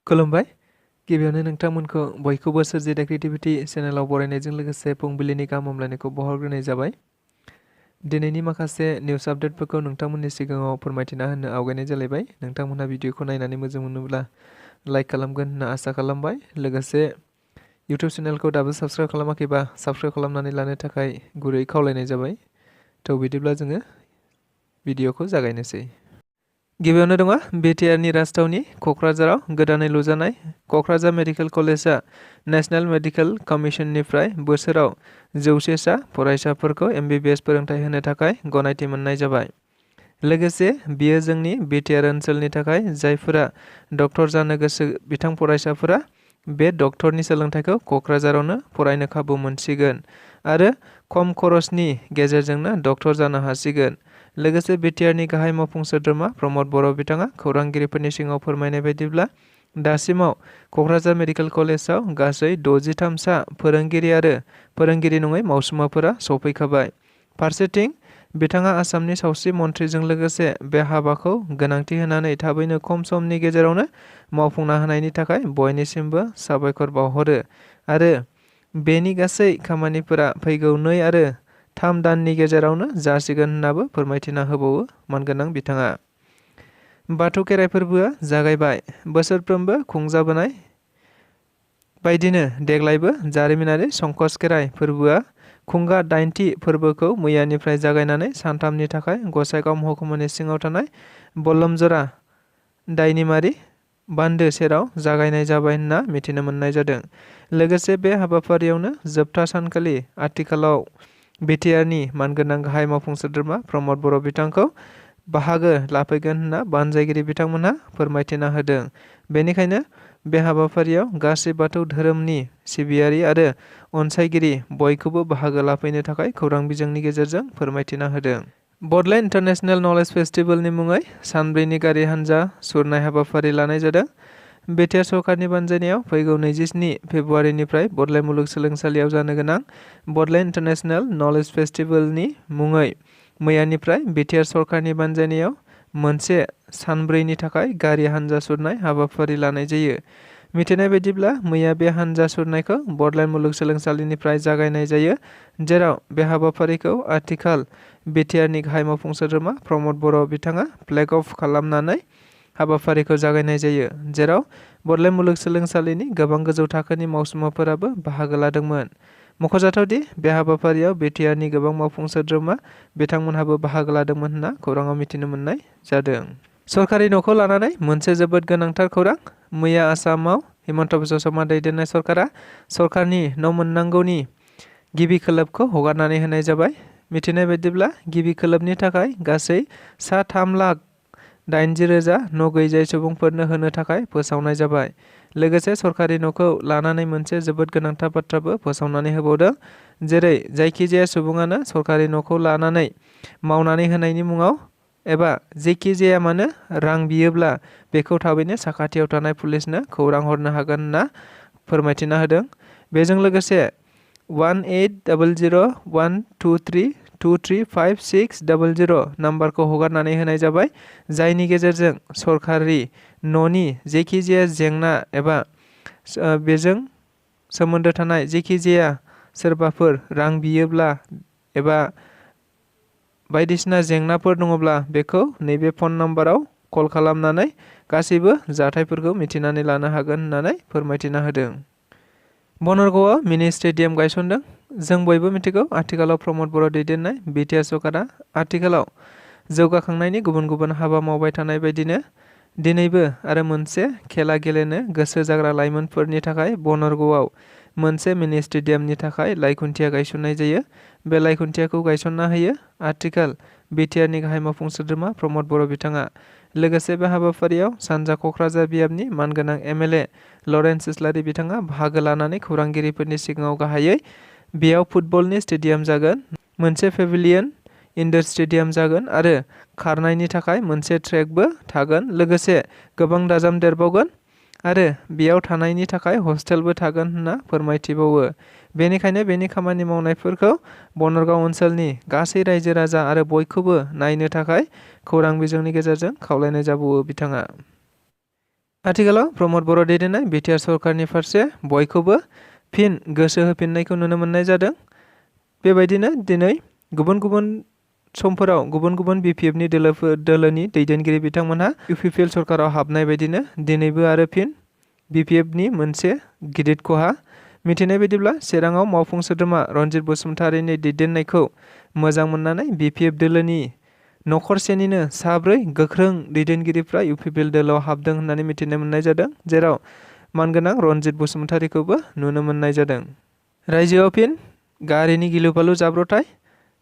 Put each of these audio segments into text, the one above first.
खुलुमबाय। गिबियावनो नोंथांमोनखौ बयखौबो सोरजिदा क्रिएटिभिटी चेनेलाव बरायनायजों लोगोसे फुंबिलिनि गाहाम हामलायनायखौ बावहरग्रोनाय जाबाय। दिनैनि माखासे निउस आपडेटफोरखौ नोंथांमोननि सिगाङाव फोरमायथिना होनो आवगायनाय जालायबाय। नोंथांमोनहा भिडिअखौ नायनानै मोजां मोनोब्ला लाइक खालामगोन होनना आसा खालामबाय। लोगोसे इउटिउब चेनेलखौ दाबो साबस्क्राइब खालामाखैबा साबस्क्राइब खालामनानै लानो थाखाय गुरै खावलायनाय जाबाय। थ' बिदिब्ला जोङो भिडिअखौ जागायनोसै। गिबियावनो दङ बिटिआरनि राजथावनि क'क्राझाराव गोदानै लुजानाय क'क्राझार मेडिकेल कलेजआ नेशनेल मेडिकेल कमिसननिफ्राय बोसोराव 100सा फरायसाफोरखौ MBBS फोरोंथाय होनो थाखाय गनायथि मोननाय जाबाय। लोगोसे बियो जोंनि बिटिआर ओनसोलनि थाखाय जायफोरा डक्टर जानो गोसो बिथां फरायसाफोरा बे डक्टरनि सोलोंथायखौ क'क्राझारावनो फरायनो खाबु मोनसिगोन आरो खम खरसनि गेजेरजोंनो डक्टर जानो हासिगोन। लोगोसे बिटिआरनि गाहाय मावफुं सोद्रोमा प्रमद बर' बिथाङा खौरांगिरिफोरनि सिगाङाव फोरमायनाय बायदिब्ला दासिमाव क'क्राझार मेडिकेल कलेजआव गासै 63सा फोरोंगिरि आरो फोरोंगिरि नङै मावसुमाफोरा सफैखाबाय। फारसेथिं बिथाङा आसामनि सावस्रि मन्थ्रिजों लोगोसे बे हाबाखौ गोनांथि होनानै थाबैनो खम समनि गेजेरावनो मावफुंना होनायनि थाखाय बयनिसिमबो साबायखर बावहरो आरो बेनि गासै खामानिफोरा फैगौ 2 आरो 3 दाननि गेजेरावनो जासिगोन होननाबो फोरमायथिना होबावो मानगोनां बिथाङा। बाथौ खेराइ फोरबोआ जागायबाय। बोसोरफ्रोमबो खुंजाबोनाय बायदिनो देग्लायबो जारिमिनारि संकस खेराइ फोरबोआ खुंगा 8थि फोरबोखौ मैयानिफ्राय जागायनानै सानथामनि थाखाय गसाइगाव महकुमानि सिङाव थानाय बल्लमजरा दायनिमारि बान्दो सेराव जागायनाय जाबाय होनना मिथिनो मोननाय जादों। लोगोसे बे हाबाफारियावनो जोबथा सानखालि आथिखालाव बिटिआरनि मानगोनां गाहाय मावफुं सोद्रोमा प्रमद बर' बिथांखौ बाहागो लाफैगोन होनना बानजायगिरि बिथांमोनहा फोरमायथिना होदों। बेनिखायनो बे हाबाफारियाव गासै बाथौ धोरोमनि सिबियारि आरो अनसायगिरि बयखौबो बाहागो लाफैनो थाखाय खौरां बिजोंनि गेजेरजों फोरमायथिना होदों। बडलेण्ड इन्टारनेशनेल नलेज फेस्टिभेलनि मुङै सानब्रैनि गारि हान्जा सुरनाय हाबाफारि लानाय जादों। बिटिआर सरकारनि बानजायनायाव फैगौ 27 फेब्रुवारिनिफ्राय बडलेण्ड मुलुगसोलोंसालियाव जानो गोनां बडलेण्ड इन्टारनेशनेल नलेज फेस्टिभेलनि मुङै मैयानिफ्राय बिटिआर सरकारनि बानजायनायाव मोनसे सानब्रैनि थाखाय गारि हान्जा सुरनाय हाबाफारि लानाय जायो। मिथिनाय बायदिब्ला मैया बे हान्जा सुरनायखौ बडलेण्ड मुलुगसोलोंसालिनिफ्राय जागायनाय जायो, जेराव बे हाबाफारिखौ आथिखाल बिटिआरनि गाहाय मावफुं सोद्रोमा प्रमद बर' बिथाङा फ्लेग अफ खालामनानै हाबाफारिखौ जागायनाय जायो, जेराव बडलेण्ड मुलुगसोलोंसालिनि गोबां गोजौ थाखोनि मावसुमाफोराबो बाहागो लादोंमोन। मख'जाथावदि बे हाबाफारियाव बिटिआरनि गोबां मावफुं सोद्रोमा बिथांमोनहाबो बाहागो लादोंमोन होनना खौराङाव मिथिनो मोननाय जादों। सरकारि न'खौ लानानै मोनसे जोबोद गोनांथार खौरां। मैया आसामाव हिमन्त बिश्व शर्मा दैदेननाय सरकारा सरकारनि न' मोननांगौनि गिबि खोलोबखौ हगारनानै होनाय जाबाय। मिथिनाय बायदिब्ला गिबि खोलोबनि थाखाय गासै सा 3,80,000 न' गैजायै सुबुंफोरनो होनो थाखाय फोसावनाय जाबाय। लोगोसे सरकारि न'खौ लानानै मोनसे जोबोद गोनांथार बाथ्राबो फोसावनानै होबावदों, जेरै जायखिजाया सुबुङानो सरकारि न'खौ लानानै मावनानै होनायनि मुङाव एबा जेखि जाया मानो रां बियोब्ला बेखौ थाबैनो साखाथियाव थानाय पुलिसनो खौरां हरनो हागोन होनना फोरमायथिना होदों। बेजों लोगोसे 180012323560 नाम्बारखौ हगारनानै होनाय जाबाय, जायनि गेजेरजों सरकारि न'नि जेखि जाया जेंना एबा बेजों सोमोन्दो थानाय जेखि जाया सोरबाफोर रां बियोब्ला एबा बायदिसिना जेंनाफोर दङब्ला बेखौ नैबे फन नाम्बाराव कल खालामनानै गासैबो जाथायफोरखौ मिथिनानै लानो हागोन होननानै फोरमायथिना होदों। बनरगावआव मिनि स्टेडियाम गायसनदों। जों बयबो मिथिगौ आथिखालाव प्रमद बर' दैदेननाय बिटिआर सरकारा आथिखालाव जौगाखांनायनि गुबुन गुबुन हाबा मावबाय थानाय बायदिनो दिनैबो आरो मोनसे खेला गेलेनो गोसो जाग्रा लाइमोनफोरनि थाखाय बनरगावआव मोनसे मिनि स्टेडियामनि थाखाय लाइखुन्थिया गायसननाय जायो। बे लाइखुन्थियाखौ गायसनना होयो आथिखाल बिटिआरनि गाहाय मावफुं सोद्रोमा प्रमद बर' बिथाङा। लोगोसे बे हाबाफारियाव सानजा क'क्राझार बियाबनि मानगोनां MLA लरेन्स इस्लारि बिथाङा बाहागो लानानै खौरांगिरिफोरनि सिगाङाव गाहायै बेयाव फुटबलनि स्टेडियाम जागोन, मोनसे पेभिलियन, इनडोर स्टेडियाम जागोन आरो खारनायनि थाखाय मोनसे ट्रेकबो थागोन, लोगोसे गोबां दाजाबदेरबावगोन आरो बेयाव थानायनि थाखाय हस्टेलबो थागोन होनना फोरमायथिबावो। बेनिखायनो बेनि खामानि मावनायफोरखौ बनरगाव ओनसोलनि गासै रायजो राजा आरो बयखौबो नायनो थाखाय खौरां बिजोंनि गेजेरजों खावलायनाय जाबावो बिथाङा। आथिखालाव प्रमद बर' दैदेननाय बिटिआर सरकारनि फारसे बयखौबो फिन गोसो होफिननायखौ नुनो मोननाय जादों। बेबायदिनो दिनै गुबुन गुबुन समफोराव गुबुन गुबुन बिपिएफनि दोलोनि दैदेनगिरि बिथांमोनहा इउपिपिएल सरकाराव हाबनाय बायदिनो दिनैबो आरो फिन बिपिएफनि मोनसे गिदिर खहा। मिथिनाय बायदिब्ला चिराङाव मावफुं सोद्रोमा रनजित बसुमतारिनि दैदेननायखौ मोजां मोननानै बिपिएफ दोलोनि नखरसेनिनो साब्रै गोख्रों दैदेनगिरिफ्रा इउपिपिएल दोलोआव हाबदों होननानै मिथिनो मोननाय जादों, जेराव मानगोनां रनजित बसुमतारिखौबो नुनो मोननाय जादों। रायजोआव फिन गारिनि गिलु-बालु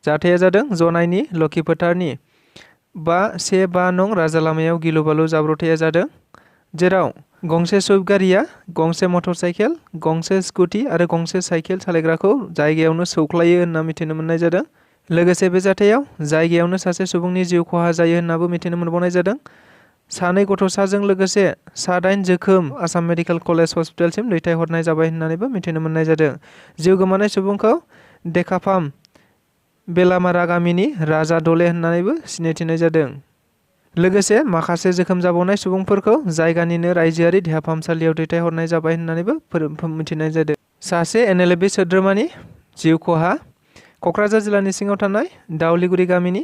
जाथाया जादों जनाइनि लखि फोथारनि 515 नं राजा लामायाव गिलु-बालु जाब्रबथाया जादों, जेराव गंसे सुइफ्ट गारिया गंसे मटर साइकेल, गंसे स्कुटि आरो गंसे साइकेल सालायग्राखौ जायगायावनो सौख्लायो होनना मिथिनो मोननाय जादों। लोगोसे बे जाथायाव जायगायावनो सासे सुबुंनि जिउ खहा जायो होननाबो मिथिनो मोनबावनाय जादों। 2 गथ'साजों लोगोसे 8 जोखोम आसाम मेडिकेल कलेज हस्पिटालसिम दैथायहरनाय जाबाय होननानैबो मिथिनो मोननाय जादों। जिउ गोमानाय सुबुंखौ देकाफार्म बेलामारा गामिनि राजा दले होननानैबो सिनायथिनाय जादों। लोगोसे माखासे जोखोम जाबावनाय सुबुंफोरखौ जायगानिनो रायजोआरि देहा फाहामसालियाव दैथायहरनाय जाबाय होननानैबो मिथिनाय जादों। सासे एनएलएफबि सोद्रोमानि जिउ खहा। क'क्राझार जिल्लानि सिङाव थानाय दाउलिगुरि गामिनि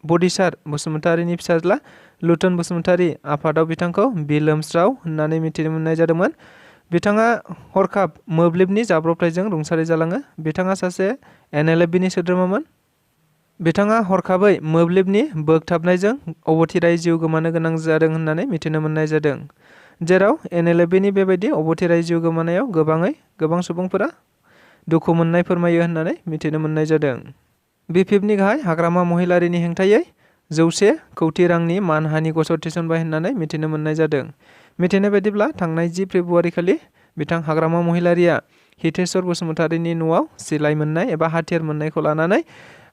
बदिसार बसुमतारिनि फिसाज्ला लुटन बसुमतारि आफादाव बिथांखौ बिलोमस्राव होननानै मिथिनो मोननाय जादोंमोन। बिथाङा हरखाब मोब्लिबनि जाब्रबथायजों रुंसारि जालाङो। बिथाङा सासे एनएलएफबिनि सोद्रोमामोन। बिथाङा हरखाबै मोब्लिबनि बोगथाबनायजों अबथिरायै जिउ गोमानो गोनां जादों होननानै मिथिनो मोननाय जादों, जेराव एनएलएफबिनि बेबायदि अबथिरायै जिउ गोमानायाव गोबां सुबुंफोरा दुखु मोननाय फोरमायो होननानै मिथिनो मोननाय जादों। बिपिएफनि गाहाय हाग्रामा महिलारिनि हेंथायै 100 कौटि रांनि मानहानि गसर थिसनबाय होननानै मिथिनो मोननाय जादों। मिथिनाय बायदिब्ला थांनाय 10 फेब्रुआरि खालि बिथां हाग्रामा महिलारिया हितेश्वर बसुमतारिनि न'आव सिलाइ मोननाय एबा हाथियार मोननायखौ लानानै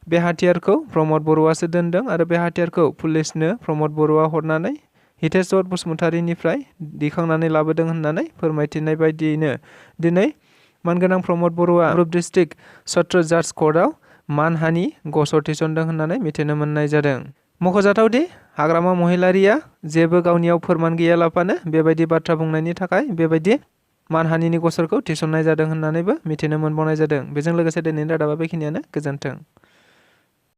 बे हाथियारखौ प्रमद बर'आसो दोनदों आरो बे हाथियारखौ पुलिसनो प्रमद बर'आ हरनानै हितेश्वर बसुमतारिनिफ्राय दिखांनानै लाबोदों होननानै फोरमायथिनाय बायदियैनो दिनै मानगोनां प्रमद बर'आ कामरुप डिस्ट्रिक्ट सत्र जाज कर्टआव मानहानि गसर थिसनदों होननानै मिथिनो मोननाय जादों। मख'जाथावदि हाग्रामा महिलारिया जेबो गावनियाव फोरमान गैयालाफानो बेबायदि बाथ्रा बुंनायनि थाखाय बेबायदि मानहानिनि गसरखौ थिसननाय जादों होननानैबो मिथिनो मोनबावनाय जादों। बेजों लोगोसे दिनैनि रादाबा बेखिनियानो। गोजोन्थों।